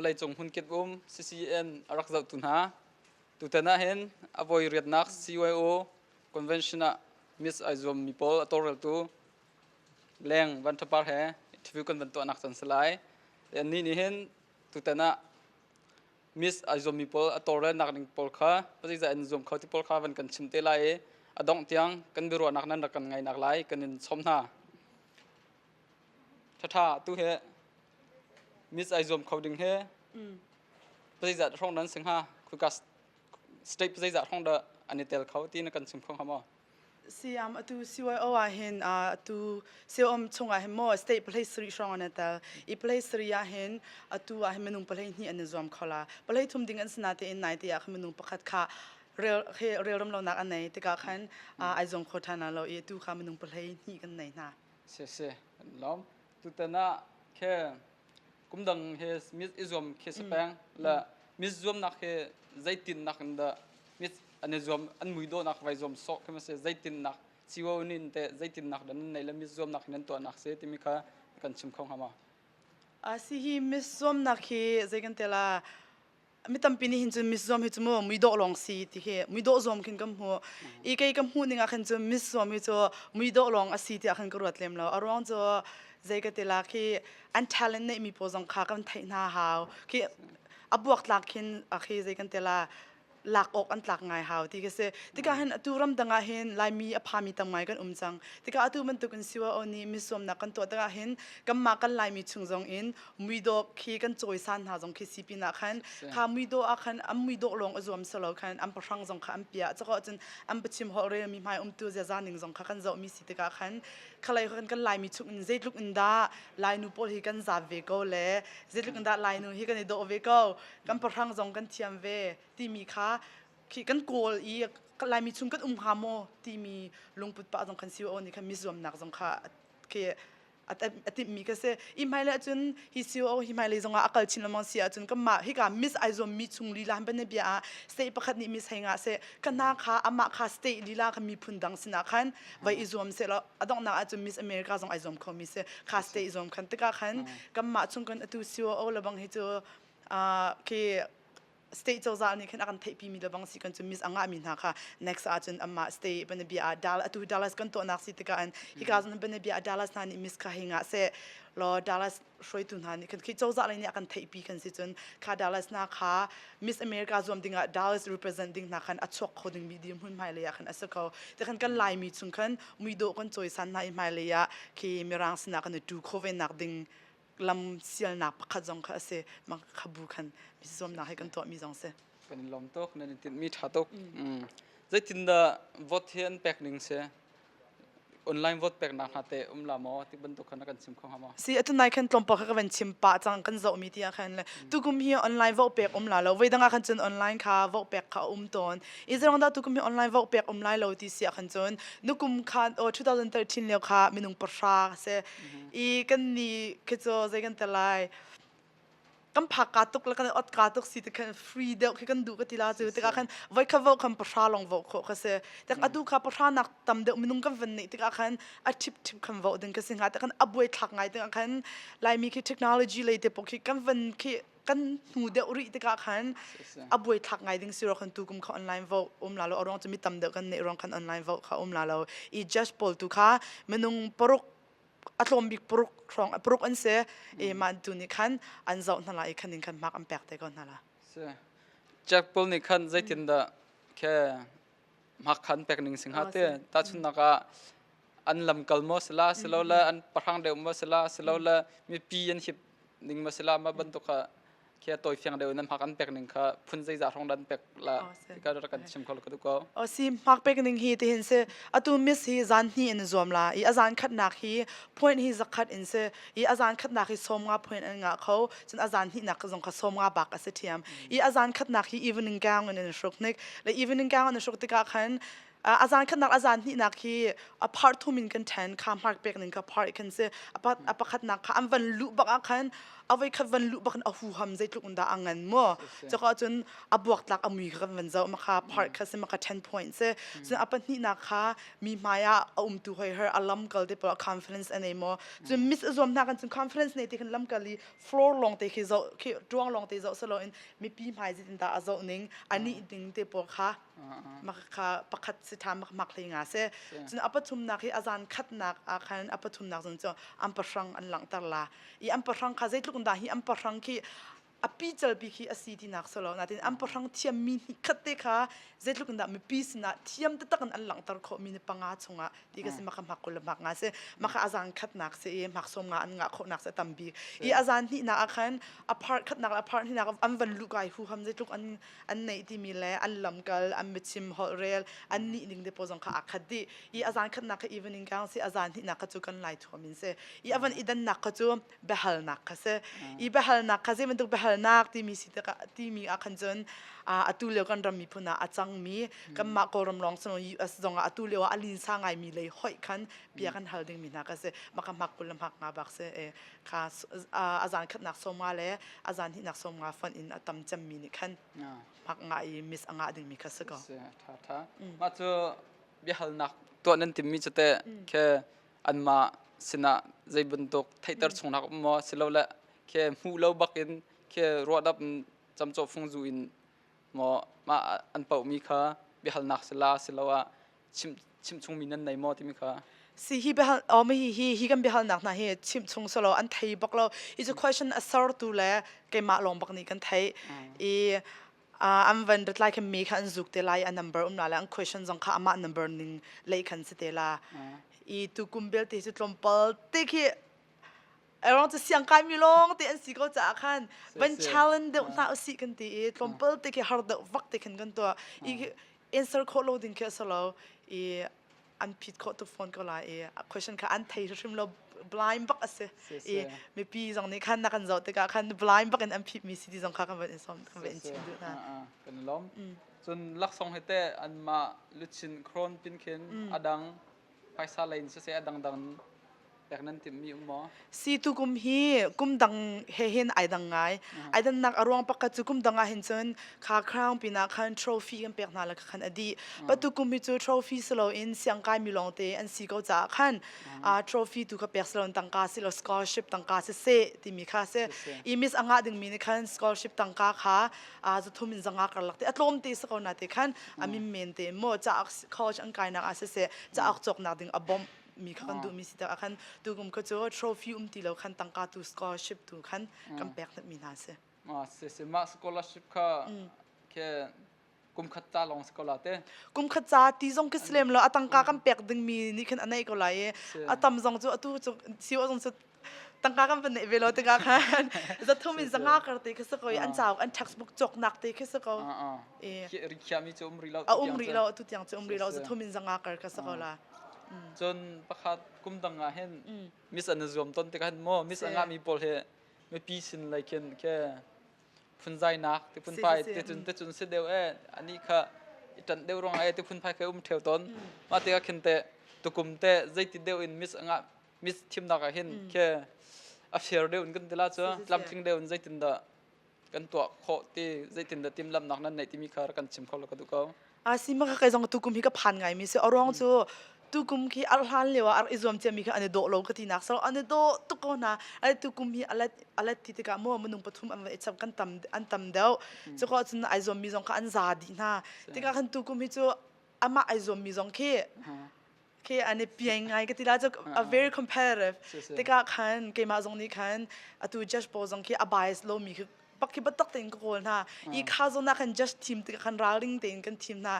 Vawleicung hmunkip um CCN a rak zohtu hna. Tutan ah hin a voi riatnak CYO convention ah Miss ai zuammi pawl a tawlreltu Leng Van Tha Par he interview kan van tuahnak can si lai. Annih nih hin tutan ah Miss ai zuammi pawl a tawlrelnak ding pawl kha zeizah in zuam kho ti pawl kha van kan chim te lai i a dongh tiang kan biaruahnak nan rak kan ngainak lai kan in sawm hna. Ṭhaṭha tu he Miss ai zuam kho ding he zeizah hrawng nan si hnga khuika state zeizah hrawng dah an i tel kho ti na kan chim kho hnga maw? Siam atu CYO ah hin atu CYO chung ah hin maw state palei sarih hrawng an i tel. I palei sarih ah hin atu ah hin minung palei hnih an i zuam kho la. Palei thum ding an si natein nai te ah khan minung pakhat kha rel he relram lonak an nei tikah khan ai zuam kho ṭhan lo i atu kha minung palei hnih kan nei hna. Si si lawm. Tutan ah khe kumdang he mis i zuam khi si peng le mis zuamnak he zeitinnak in dah mis an i zuam an mui dawhnak vai zuam sawh khi ma si zeitinnak siwo nin te zeitinnak dan nan nei le mis zuamnak hin nan tuahnak si timi kha kan chim kho hnga ma? A si hi mis zuamnak hi zei kan te la mi tampi nih hin cun Miss zuam hi cu mu muidawh lawng si ti khi muidawh zuam khin kan hmu i kei ka hmuh ning ah khin cun Miss zuam hi cu muidawh lawng a si tiah khin ka ruat lem lo a ruang cu zei ka ti la khi an talent neih mi pawl zong kha kan theih hna hau khi a buak tlak khin a khi zei kan ti la lak awk an tlak ngai hau ti ka si tikah hin atu ram dang ah hin laimi a phami tam ngai kan um cang tikah atu bantuk in siwa o nih Miss zuamnak kan tuah tikah hin kanmah kan laimi chung zong in muidawh khi kan cawisan hna zong khi si pinah khan kha muidawh ah khan an muidawh lawng a zuam silo khan an pahrang zong kha an piah cako cun an biachim holh rel mi hmai umtu ziaza ning zong kha kan zoh mi si tikah khan khalai khan kan laimi chung in zeitluk in dah lainu pawl hi kan zaap ve ko le zeitluk in dah lainu hi kan i dawh ve ko kan pahrang zong kan thiam ve timi kha khi kan kawl i laimi chung kan um hnga maw timi lungput pah zong khan si o nih khan mi zuamnak zong kha khi a timhmi ka si i hmailei ahcun hi COO hi hmailei zongah a kal chin lengmang si ahcun kanmah hika miss ai zuammi chung lila han bia ah state pakhat nih miss hei ngah seh ka hna kha amah kha state lila kha miphun dang sinah khan vai i zuam seh law a donghnak ahcun Miss America zong ai zuam khomi si kha state zuam khan tikah khan kanmah chung kan atu COO lebang hi cu khi state cozah nih khin a kan theihpi mi lebang si kan cu mis a ngahmi hna kha next ahcun amah state banabia ah Dallas atu Dallas kan tuahnak si tikah an hika zon banabia ah Dallas hna nih mis kha hi ngah seh law Dallas hruaitu hna nih khin khi cozah lei nih a kan theihpi kan si cun kha Dallas hna kha Miss America zuam dingah Dallas represent ding hna khan a chuak kho ding mi dirhmun hmailei ah khan a si ko ti khan kan Laimi chung khan muidawh kan cawisan hna i hmailei ah khi mirang sinah kan i tu kho ve nak ding lam sialnak pakhat zong kha a si mah kha bu khan zuamnak hi kan tuahmi zong si kan in lawm tuk nan in tinhmi ṭha tuk zeitindah vote hi an pek ning si online vote peknak hna te um la maw ti bantuk khan kan chim kho hnga maw si atu nai khan tlawmpal kha ka van chim pah cang kan zoh mi ti ah khan le tukum hi online vote pek um la lo voi dang ah khan cun online kha vote pek kha um tawn i zerong dah tukum hi online vote pek um lai lo ti si ah khan cun nukum khan 2013 lio kha minung pahra se i kan ni khi cu zei kan te lai kan phak ka tuk le kan ot ka tuk si te khan free deuh khi kan duh ka ti la cu tikah khan voi kha vo khan pahra long vo kho kha se tak atu kha pahra nak tam deuh minung kan van nei tikah khan a thip thip khan vo ding ka si nga te khan a buai thlak ngai tikah khan laimi khi technology lei te pok khi kan van khi kan hnu deuh rih tikah khan a buai thlak ngai ding si ro khan tu kum kha online vote um la lo arong chu mi tam deuh kan nei rong khan online vote kha um la lo i just pawl tu kha minung paruk a tlawm bik paruk hrawng paruk an si i mah tu nih khan an zoh hna la i khan in khan hmak an pek te ko hna la si Jack Paul nih khan zeitindah khe hmak khan pek ning sing ha te ta chun nak ah an lamkal maw sila silole an pahrang deuh maw sila silole mipi an hip ning maw sila ma bantuk kha khi tawi fiang deuh nan hmak an pek ning kha phun zeizah hrawng dan pek la ka rak kan chim kho ka du ko o si hmak pek ning hi ti hin se atu miss hi zan hni in zuam la i azan khatnak hi point hi zakhat in se i azan khatnak hi som nga point an nga kho cun azan hni nak zong kha som nga bak a si thiam i azan khatnak hi evening gown in hruk nik le evening gown in hruk tikah khan a zan khatnak a zan hnihnak hi a part thum in kan then kha mark pek ning kha part kan si a pakhatnak kha an van luh bak ah khan. A voi khat van luh bak in a huham zeitluk in dah a ngan mu. Cuka cun a buaktlak a mui kha kan van zoh makha part kha si makha 10 point si. Cun a pahnihnak kha mi hmai ah a umtu hoi her a lam kal te pawl conference a nei maw. Cun miss a zuam hna kan cun conference nei te khan lam kal i floor lawng te khi zoh khi tuang lawng te zoh silo in mipi hmai zeitin dah a zoh ning a nih ding te pawl kha kha pakhat si ṭha mak mak hlei nga si. Cun a pathumnak hi a zan khatnak ah khan a pathumnak zong cu an pahrang an langhter la. I an pahrang kha zeitluk in dah hi an pahrang khi a pi calpi khi a si tinak si lo natin an pahrang thiammi hnih khat te kha zeitluk in dah mipi sinah thiam taktak in an langhter khawh mi ni panga chungah ti ka si maka mak kul le mak nga si maka a zan khatnak si i mak sawm nga an ngah khawhnak si tam bik i a zan hnihnak ah khan a part khatnak le a part hnihnak an van luh kai hu ham zeitluk an an neih timi le an lamkal an biachim holhrel an nih ning te pawl zong kha aa khat dih i a zan khatnak kha evening gown si a zan hnihnak kha cu kan lai thuam in si i a van i dannak kha cu biahalnak kha si i biahalnak kha zei bantuk biahalnak timi si tikah timi ah khan cun atu lio kan ram miphun ah a cangmi kanmah Kawlram lawng si US zong ah atu lio ah a linsa ngaimi lei hoih khan bia kan hal dingmi hna kha si maka hmak kul le hmak nga bak si kha a zan khatnak sawmnga le a zan hnihnak sawmnga fonh in a tam cemmi nih khan hmak nga i miss a ngah dingmi kha si ko. Tha tha. Mah cu biahalnak tuah nan timmi cu teh khe anmah sinah zei bantuk theihter chungnak um maw silole khe hmuh lo bakin khe ruahdap in camcawh fungzu in maw mah an pohmi kha biahalnak sila siloah chim chim chungmi nan nei maw timi kha Si hi biahal oh mi hi hi hi kan biahalnak hna hi chimh chung solo an thei bak lo i cu question a sertu le keimah lawng bak nih kan theih i an van reply khan mi kha an zuk te lai a number um la le an question zong kha amah number ning lei khan si te la i tu kum belte cu tlawmpal te khi Erong cu siang kai mi lawng te an si ko caah khan van challenge deuh hna usih kan ti i tlawmpal te khi har deuh vak te khan kan tuah i answer khawh lo ding khi a si lo i an phit khawh tuk fawn ko lai i question kha an thei hrim lo blind bak a si i mipi zong nih khan na kan zoh tikah khan blind bak in an phit mi si ti zong kha kan van in som kan van in chim duh hna kan lom cun laksong he te anmah luchin kron pin khin adang phaisa lei in siseh a dangdang pek nan timhmi um maw? Si tukum hi kum dang he hin ai dang ngai. Ai dannak a ruang pakhat cu kum dang ah hin cun kha crown pinah khan trophy kan pek hna le khan a dih. But tukum hi cu trophy si loin siangkai mi lawngte an si ko caah khan trophy tu kha pek si loin tangka si lo scholarship tangka si seh timi kha si. I miss a ngah dingmi nih khan scholarship tangka kha zathum in zanga karlak te a tlawm te si ko na te khan a min men te maw cauk college an kainak ah siseh cauk cawknak ding a bawmh mi kha kan duhmi si tikah khan tukum kha cu trophy um ti lo khan tangka tu scholarship tu khan kan pek mi hna si. Ma si si mah scholarship kha ke kum khat ca lawng si ko la te. Kum khat ca ti zong khi silem lo a tangka kan pek ding mi nih khan a neih ko lai i a tam zong cu atu cu siu zong cu tangka kan van neih ve lo tikah khan zathum in zanga kar te khi si ko i an cauk an textbook cawknak te khi si ko i rikhiami cu um rih lo a um rih lo atu tiang cu um rih lo zathum in zanga kar ka si ko la cun pakhat kum dang ah hin miss an zuam ton tikah hin maw miss anga mi pawl he mipi sin lai khin ke phunzainak ti phunphai te cun te cun si deuh e ani kha i ṭanh deuh ruang e ti phunphai kha um ṭheo ton mah tikah khin te tukum te zeiti deuh in miss anga miss thimnak ah hin ke a fair deuh in kan ti la cu tlamtling deuh in zeitindah kan tuah khawh ti zeitindah timhlamhnak nan neih timi kha kan chim kho lo ka duh ko A si ma ka kai zong tukum hi ka phan ngai mi si a ruang cu tukum khi ar hlan lio ah ar i zuam cia mi kha an i dawh lo ka ti nak so an i dawh tuk ko hna ai tukum hi alet alet ti tikah maw minung pathum an va i chap kan tam an tam deuh cu ko cun ai zuam mi zong kha an za dih hna tikah khan tukum hi cu amah ai zuam mi zong khi khi an i piang ngai ka ti la cu a very competitive tikah khan keimah zong nih khan atu judge pawl zong khi a bias lo mi khi pak khi batak tein ka kawl hna i kha zawn ah khan judge thim tikah khan ralring tein kan thim hna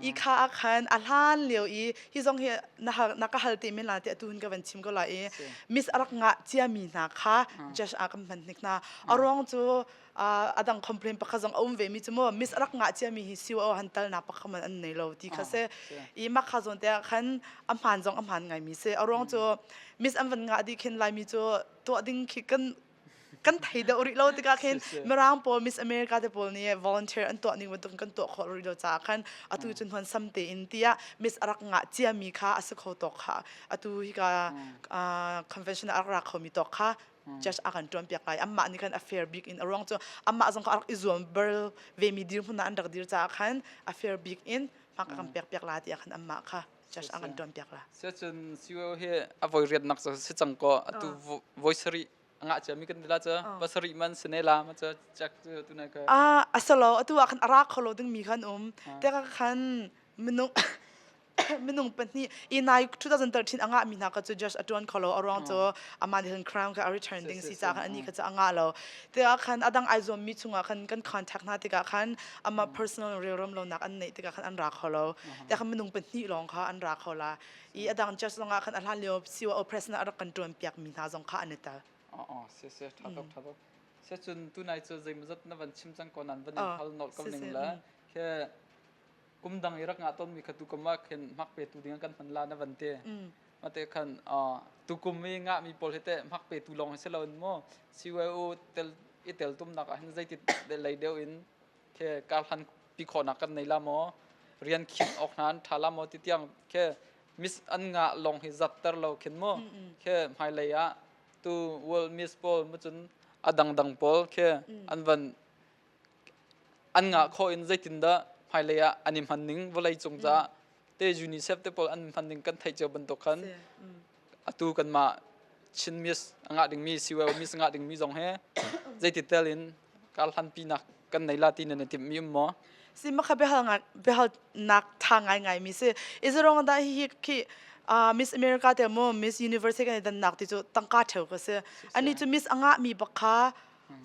i kha ah khan a hlan lio i hi zong hi na hal na ka hal te men la te atu hun ka van chim ko la i miss a rak ngah cia mi hna kha judge ah kan hman hnik hna a ruang cu a dang complain pakhat zong a um ve mi cu mu miss rak ngah cia mi hi COO han tal nak pakhat man an nei lo ti kha se i mak kha zawn te ah khan a hmaan zong a hmaan ngai mi se a ruang cu miss an van ngah dih khin laimi cu tuah ding khi kan kan thei deuh rih lo tikah khin mirang pawl Miss America te pawl nih volunteer an tuah ning bantuk kan tuah khawh rih lo caah khan atu cun hon sam tein tiah Miss a rak ngah cia mi kha a si kho tawk kha atu hika convention a rak ra kho mi tawk kha. Judge a kan ṭuan piak lai. Amah nih khan a fair bik in a ruang cu amah zong kha a rak i zuam bal ve mi dirhmun ah an rak dir caah khan a fair bik in hmak a kan pek piak la tiah khan amah kha judge a kan ṭuan piak la. Siacun CEO hi a voi riatnak cu si cang ko atu voi sarih ngah cia mi kan la cu pasarih man sine la ma cu check cu tu nai ka Ah asalo atu ah khan a ra kholo ding mi khan um te ka khan minung minung pahnih i nai 2013 anga mi hna ka cu judge atuan kholo aruang cu ama nih khan crown kha a return ding si ca khan ani kha cu anga lo te ah khan adang ai zuam mi chungah khan kan contact hna tikah khan ama personal relrom lo nak an neih tikah khan an ra kholo te khan minung pahnih lawng kha an ra kho la i adang judge zongah khan a hlan lio siwa o president a rak kan tuan piak mi hna zong kha an i tel Oh, se se tha tuk tha tuk. Se cun tunai cu zeimazat na van chim cang ko nan van in hal nolh ko ning la khe kum dang i rak ngah ton mi kha tu kum ah khin hmak pe tu ding kan hman la na van te. Mate khan tu kum i ngah mi pawl hi te hmak pe tu lawng hi si lo in mo CYO tel i tel tum nak ah hin zeiti lei deuh in khe karhlan pi khawhnak kan nei la maw rian khinh awk hna an ṭha la maw ti tiang khe miss an ngah lawng hi zatter lo khin mu khe hmailei ah tu world miss pawl mu cun a dangdang pawl khe an van an ngah khawh in zeitindah hmailei ah an i hman ning vawlei cung caah te UNICEF te pawl an hman ning kan theih cio bantuk khan atu kanmah Chin Miss a ngah dingmi CYO Miss a ngah dingmi zong he zeiti tel in karhlan pinak kan nei la ti nan i timhmi um maw? Si makha biahal biahal nak tha ngai ngai mi si. Izarong da hi hi khi Miss America te mo Miss Universe kan dan nak ti chu tangka theu ka si. Ani chu Miss anga mi bakha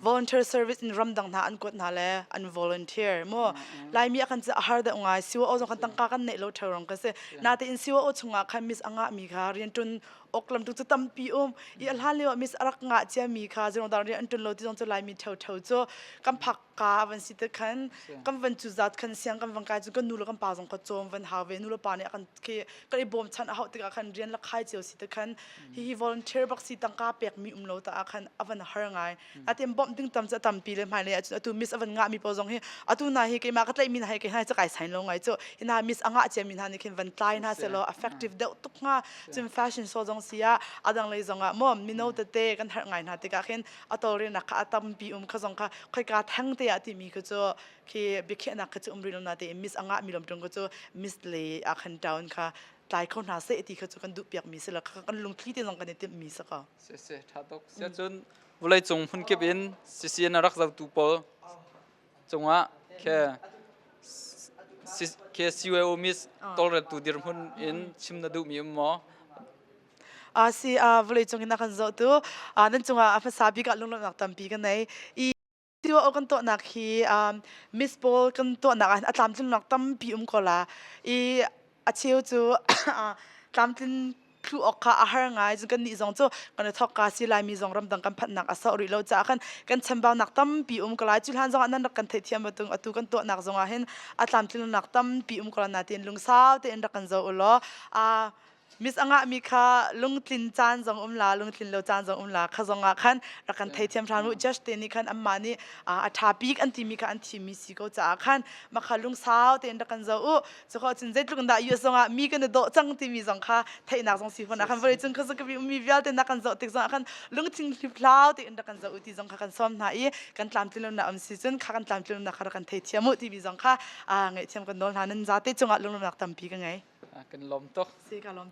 volunteer service in ramdang hna an kuat hna le an volunteer mu laimi a kan a har deuh ngai siwa o zong kan tangka kan neih lo theo rong ka si natein siwa o chungah khan miss anga mi kha rian tun ok lam tu cu tampi um i a hlan lio miss arak nga cia mi kha zirong dang rian an tun lo ti zong cu laimi theo theo cu kan phak ka van si te khan kan van cu zat khan siang kan van kai cu kan nu le kan pa zong ka cawm van hau ve nu le pa nih kan khi kan i bawm chan a hauh tikah khan rian la khai cio si te khan hihi volunteer bak si tangka pek mi um lo ta ah khan avan har ngai atem bom ding tam cha tampi le hmai le ahcun atu miss avan nga mi po zong hi atu na hi keima ka tlai mi na hi ke hai cha kai sain lo ngai chu hina miss anga che mi hna ni khin van tlai na se lo effective deuh tuk nga cun fashion show zong sia adang lei zong ah mo mino tete kan har ngai hna tikah khin atol ri nak kha atampi um kha zong kha khoi ka thang te ah ti mi kha chu khi biakhiahnak kha chu um ri lo na te miss anga mi lom tung ko chu miss le a khan town kha tlai kho hna seh ti kha cu kan duh piak mi si la kan lungthli te zong kan i timh mi si ko si si tha tuk sia cun vulei cung hmun kip in CCN a rak zotu pawl cungah khe khe CYO miss tawlreltu dirhmun in chim na duh mi um maw a si a vulei cung in a kan zohtu nan cungah a hmasa bik ah lunglawmhnak tampi ka nei i Tiwa kan tuahnak hi um, Miss Paul kan tuahnak ah a tlamtlinnak tampi um ko la. I a cheu cu tlamtlin thlu awk kha a har ngai cun kan nih zong cu kan i thok ka si laimi zong ramdang kan phanhnak a sau rih lo caah khan kan chambaunak tampi um ko lai cu hlan zong ah nan rak kan theihthiam batung atu kan tuahnak zong ah hin a tlamtlinnak tampi um ko la natin lungsau tein rak kan zo u law a Miss a ngahmi kha lungtlin caan zong um la lungtlin lo caan zong um la kha zong ah khan rak kan theithiam hram u judge te nih khan anmah nih a ṭha bik an timi kha an thimmi si ko caah khan mah kha lungsau tein rak kan zoh u cu cun zeitluk in dah US zong ah mi kan i dawh cang timi zong kha theihnak zong si fawn ah khan vawlei cung khuazung ka mi vialte na kan zoh tik zong ah khan lungthin hliphlau tein rak kan zoh u ti zong kha kan sawm hna i kan tlamtlinlonak um si cun kha kan tlamtlinlonak kha rak kan theithiam u timi zong kha ngaihthiam kan nawl hna nan zate cungah lunglawmhnak tampi ka ngei Kan lawm tuk. Si ka lawm.